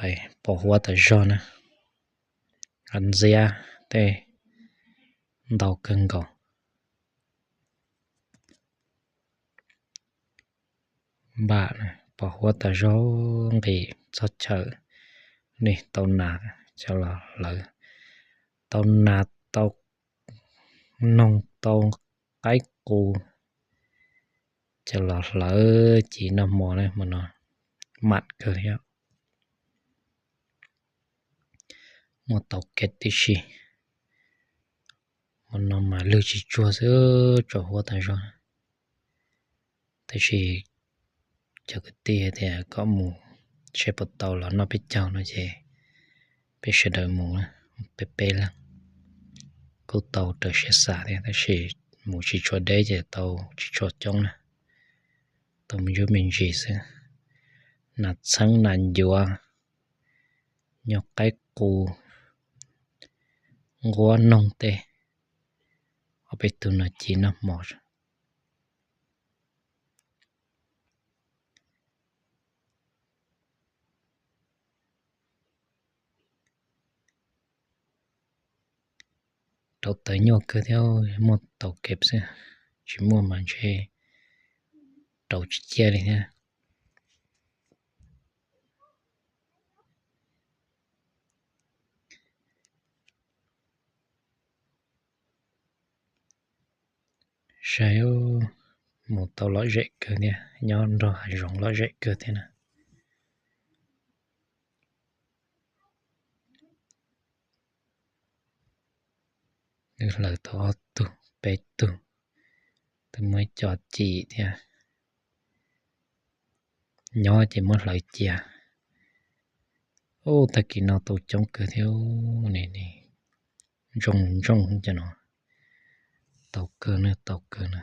qes pos huab tas zog na, ntxiab tej ntau kawg nkaus. Npam pos huab tas zog, nqis txog chaw, nej tau nas coj los hlawv, tau nas tau noog tau qaib qus coj los hlawv ci noj hmo na, hmo no mam kawg thiab. Muaj tau kev tib si, hmo no mas lwg tsis tsuag xwb, tsaus huab tas zog. Tab sis cov kwv tij tias kom mus seb puas tau los noj peb caug no ces peb sawv daws mus, peb peb leeg. Kuj tau raws siab xav thiab tab sis mus tsis tshua deb ces tau tsis tshua coob na, tau me ntsuj me ntsis xwb. Nas txheeb nas ncuav, nyob qaib qus, nquab noog tej, ob peb tug no ci noj hmo. Rau tawv nyuaj kawg thiab, muaj tau kev xwb, tsis muaj mas ntshe rau tsis ciaj li thiab. Saib, mus tau lom zem kawg thiab, nyob nrog hav zoov lom zem kawg thiab na. Wb hlawv tau ob tug peb tug, twb muaj ib co cim thiab, nyob ces muab hlawv cia. Ub, tag kis no tau coob kawg thiab, ntsooj ntsooj cov no. Tau kawg na, tau kawg na.